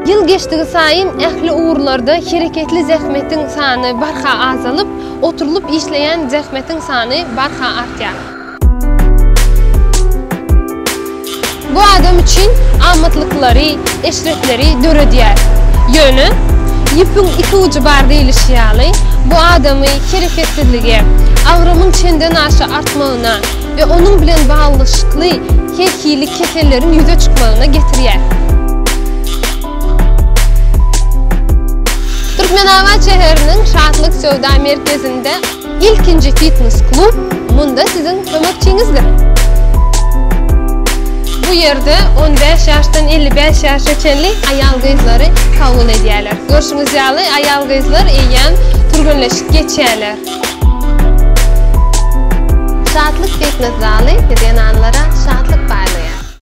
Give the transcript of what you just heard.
Ýyl geçdigi saýyn ähli ugurlarda hereketli zähmetiň sany barha azalyp, oturylyp işleýän zähmetiň sany barha artýar. Bu adam üçin amatlyklary, eşretleri döredýär. Ýöne, ýüpüň iki ujy bar diýlişi ýaly, bu adamy hereketsizlige, agramyň çendenaşa artmagyna we onuň bilen baglanyşykly her hili keselleriň ýüze çykmagyna getirýär. Türkmenabat şäheriniň Şatlyk söwda merkezinde ilkinji fitnes klub munda siziň kömekçiňizdir. Bu ýerde 15 ýaşdan 55 ýaşa çenli aýal-gyzlary kabul edýärler. Görşüňiz ýaly, aýal-gyzlar eýýäm türgenleşik geçýärler. Şatlyk fitnes zaly zenanlara şatlyk paýlaýar.